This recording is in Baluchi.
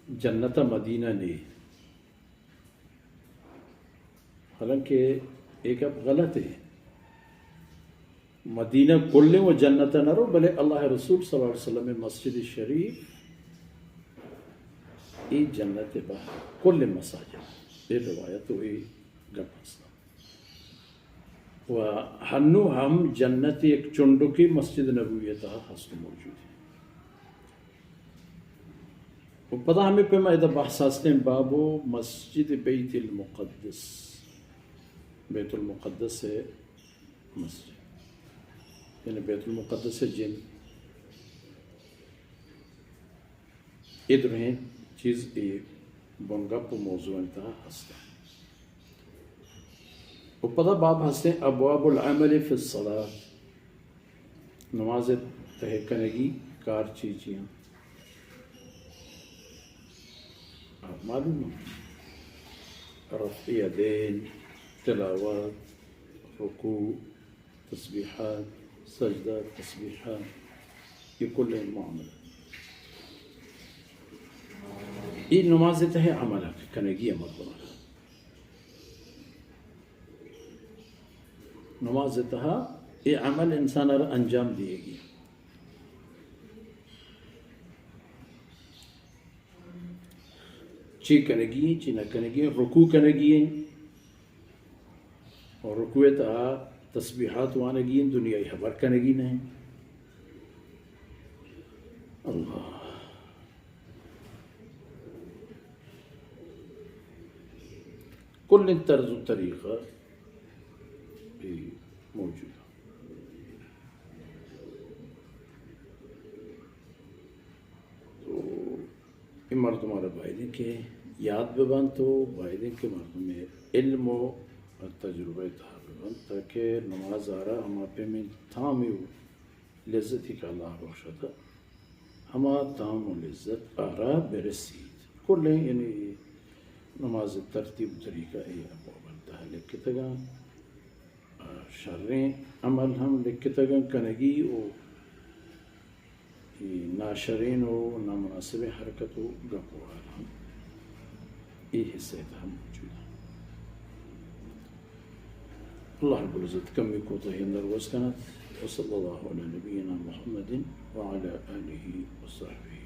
جنت ءَ مدینہ نے، حالانکہ اے گپ غلط ہے۔ مدینہ کلیں و جنت ءَ نہ رو، بلے اللہ ءِ رسول صلی اللہ علیہ وسلم ءِ مسجد شریف اے جنت ءِ بہر، کلیں مساجد، اے روایت و اے گپ ہست۔ و ہنو ہم جنت ءِ یک چنڈکے مسجد نبوی ءِ تہا ہست و موجود ہے۔ و پدا ہمے پیما ادا بحث ہستیں باب و مسجد بیت المقدس، بیت المقدس ءِ مسجد، یعنی بیت المقدس ءِ جند۔ اے درہیں چیز اے بنگپ و موضوع ءِ تہا ہست انت۔ و پدا باب ہستیں ابواب العمل فی الصلاۃ، نماز ءِ تہ ءَ کنگی کار چی چی انت؟ آپ معلوم انت، رفع یدین، تلاوت، رکوع، تسبیحات، سجدہ، تسبیحات، اے کل معاملہ۔ اے نماز ءِ تہ ءَ عمل کنگی ءَ مردم ءَ۔ نماز ءِ تہ ءَ اے عمل انسان ءَ را انجام دیگی۔ چی کنگی ایں، چی نہ کنگی ایں، رکوع کنگی ایں۔ اور رکوع ءِ تہا تسبیحات وانگی ایں، دنیائی ہبر کنگی نہ ایں۔ اللہ۔ کلیں طرز و طریقہ اے موجود ایں۔ تو اے مردم ءَ را باید انت کہ یاد بہ بنت و باید انت کہ مردم ءِ علم و تجربہ ءِ تہا بہ بنت، تاکہ نماز ءَ را ہما پیمیں تام و لذتے کہ اللہ بخشتہ، ہما تام و لذت ءَ را برسیت۔ کلیں یعنی نماز ءِ ترتیب و طریقہ اے ابواب ءِ تہا لکھتگ انت۔ شریں عمل ہم لکھتگ انت کنگی و اے ناشریں و نامناسبیں حرکت و گپ و حال ہم اے حصہ ءِ تہا موجود انت۔ اللہ رب العزت کمی کوتاہی اندر گوز کنت۔ وصلی اللہ علی نبینا محمد وعلی آلہ وصحبہ۔